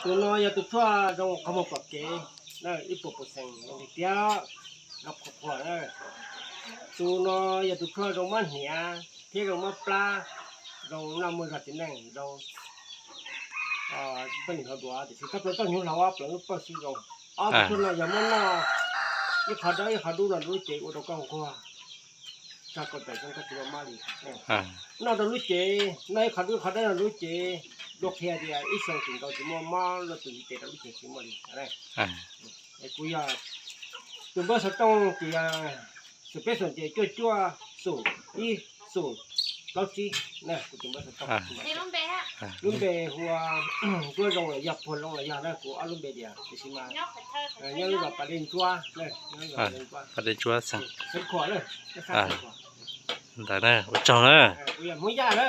Tus no yog tus tshuaj zoo qhov muag pom kev, ib puas pawv xees zoo tiag tiag, zoo qhuas qhuas na. Tus no yog tus tshuaj zoo mab hniav thiab zoo mab plab, zoo noj muaj zog txiv neej, zoo peb li hauv duav, tiam sis txhob pleev txoj hnyuv hlau, pleev lub pawj xwb zoo. Ob tus tshuaj no yog muab noj ib qho dawb ib qho dub no rau lub cev ua rau koj nquag, txog kaum tawm xyoo koj tsis muaj mob li. Noj rau lub cev, noj ib qho dub ib qho dawb no rau lub cev, dua qhia tias ib xyoo tsis nkaus tsis muaj mob, luaj tus ntiv tes rau lub cev tsis muaj li. Kuv yog tus npawb xov tooj ces yog xoom peb xoom ces cuaj cuaj xoom ib xoom plaub tsib, kuv tus npawb xov tooj. Lub npe hu ua Ntsuab Zoo los yog Puag Loo los yog na, kuv ob lub npe tias, tiam sis mas nyob lub zos Pas Dej Ntsuab, nyob lub zos Pas Dej Ntsuab, Xeev Khuam na, Xeev Khuam. Ntawd na, ua tsaug na. Kuv yog Hmoob Yaj na.